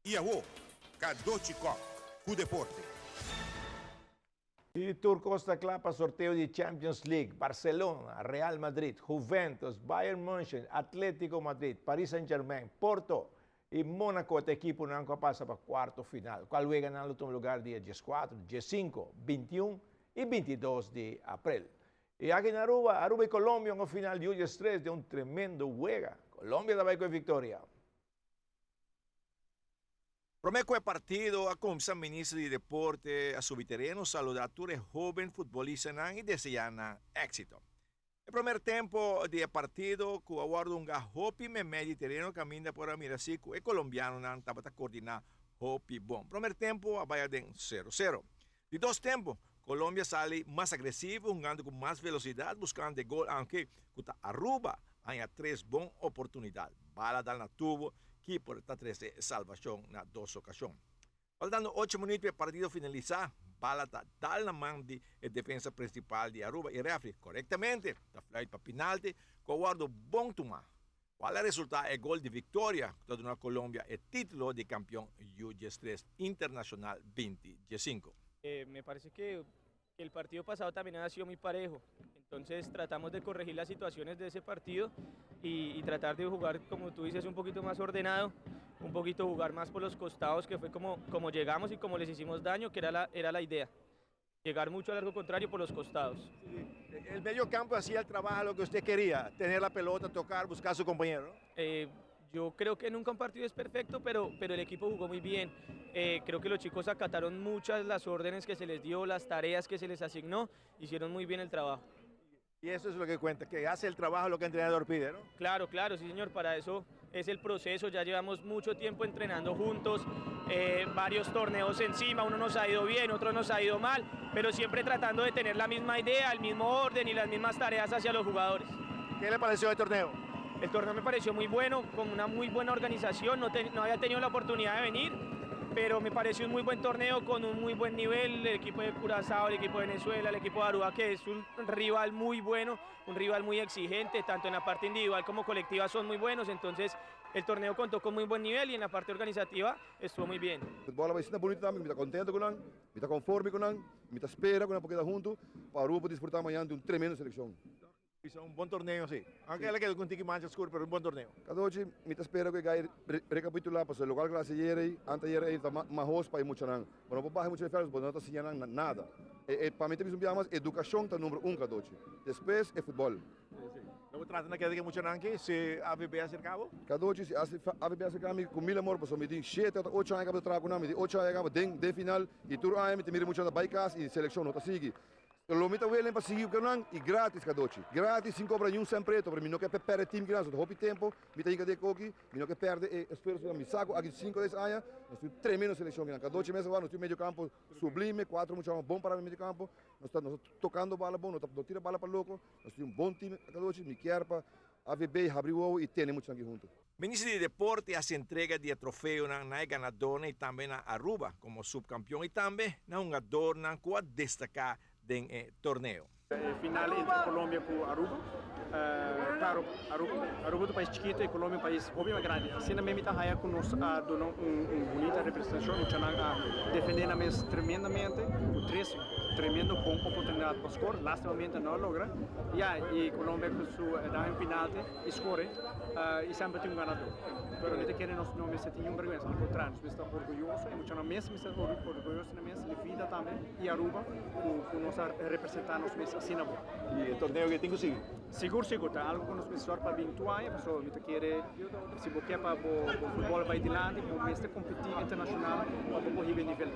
Y awo, Cadochi Kock cu deporte. Y tur cos ta cla pa sorteo di Champions League, Barcelona, Real Madrid, Juventus, Bayern Munchen, Atletico Madrid, Paris Saint-Germain, Porto y Monaco ta ekiponan cu a pasa pa cuarto final, cual weganan lo tuma lugar dia 14, 15, 21 y 22 di april. Y aki na Aruba, Aruba y Colombia un final di U13 di un tremendo wega. Colombia ta bay cu e victoria. Prome cu e partido a cuminsa, Minister di Deporte a subi tereno, saluda tur e hoben futbolistanan y desea nan exito. E prome tempo di e partido cu a wordo hunga hopi memey di tereno, caminda por a mira si cu e colombianonan tabata coordina hopi bon. Prome tempo a bay den 0-0. Di dos tempo, Colombia a sali mas agresivo, hungando cu mas velocidad, buscando e gol, aunke cu ta Aruba haya tres bon oportunidad. Bala dal na tubo, keeper ta trece salvacion na dos ocasion. Faltando 8 minuut pa e partido finalisa, bala ta dal na man di e defensa principal di Aruba y referee corectamente ta fluit pa penalti cu a wordo bon tuma, cual a resulta e gol di victoria cu ta duna Colombia e titulo di campeon U13 Internacional 2015. Me parece que el partido pasado también ha sido muy parejo. Entonces tratamos de corregir las situaciones de ese partido y tratar de jugar, como tú dices, un poquito más ordenado, un poquito jugar más por los costados, que fue como llegamos y como les hicimos daño, que era la idea. Llegar mucho al arco contrario por los costados. Sí. El medio campo hacía el trabajo, lo que usted quería, tener la pelota, tocar, buscar a su compañero, ¿no? Yo creo que nunca un partido es perfecto, pero el equipo jugó muy bien. Creo que los chicos acataron muchas las órdenes que se les dio, las tareas que se les asignó, hicieron muy bien el trabajo. Y eso es lo que cuenta, que hace el trabajo lo que el entrenador pide, ¿no? Claro, sí, señor, para eso es el proceso, ya llevamos mucho tiempo entrenando juntos, varios torneos encima, uno nos ha ido bien, otro nos ha ido mal, pero siempre tratando de tener la misma idea, el mismo orden y las mismas tareas hacia los jugadores. ¿Qué le pareció el torneo? El torneo me pareció muy bueno, con una muy buena organización, no, no había tenido la oportunidad de venir, pero me pareció un muy buen torneo con un muy buen nivel, el equipo de Curazao, el equipo de Venezuela, el equipo de Aruba, que es un rival muy bueno, un rival muy exigente, tanto en la parte individual como colectiva son muy buenos, entonces el torneo contó con muy buen nivel y en la parte organizativa estuvo muy bien. Futbol a bay bunita tambe, mi ta contento cu nan, mi ta conforme cu nan, mi ta spera cu nan por keda hunto, pa Aruba disfruta mañan di un tremendo seleccion. Hizo un bon torneo, si. Aunke el a keda cu un tiki mancha oscuro, pero un bon torneo. Cadochi, mi ta spera cu e guy recapitula, pasobra loke clase ayera ey, anteayera ey, ta mahos pa e muchanan. Pero no por baha mucho de veld, no ta siña nan nada. Pa mi ta bisa un biaha mas, educacion ta number 1, Cadochi. Despues e futbol. Lo trata na keda cu muchanan aki, si AVB acerca bo? Cadochi, si AVB acerca mi, cu mil amor, pasobra mi tin 7 of 8 aña caba traha cu nan, mi tin 8 aña caba den final, y tur aña mi ta mira muchanan ta bay cas y seleccion no ta sigui. Lo mi ta willing pa sigui cu nan y gratis, Cadochi. Gratis, sin cobra ni un cent preto, pero mi no kier perde team cu nan. So, hopi tempo, mi ta hinca den coki, mi no kier perde e esfuerzo. Mi sa cu aki 5 o 10 aña, nos tin tremendo seleccion cu nan. Cadochi mes, nos tin medio campo sublime, cuatro mucha bon para medio campo. Nos ta tocando bala bon, no tira bala pa loco. Nos tin un bon team, Cadochi. Mi kier pa AVB habri wowo y tene mucha aki hunto. Minister di Deporte a haci entrega di trofeo na ganador y tambe na Aruba como subcampeon y tambe na hungador cu a destaca den e torneo. Final entre Colombia cu Aruba. Claro, Aruba ta un pais chikito y Colombia un pais hopi mas grandi. Asina mes ta haya cu nos a duna un bunita representacion, muchanan a defende nan mes tremendamente, cu tres tremendo bon oportunidad pa score, lastimamente no a logra. Ya, y Colombia cu su da un penalti y score y semper tin un ganador. Pero mi ta kere nos no mester tin vergüenza, al contrario, nos mester ta orguyoso y muchanan mes mester ta orguyoso na mes, Levita tambe y Aruba, cu nos a representa nos mes asina bon. Y e torneo cu tin cu sigui? Sigur, sigur, ta algo cu nos mester pa 20 aña, pasobra mi ta kere, si bo kier pa bo futbol bay dilanti, bo mester competi internacional pa bo por hiba e nivel.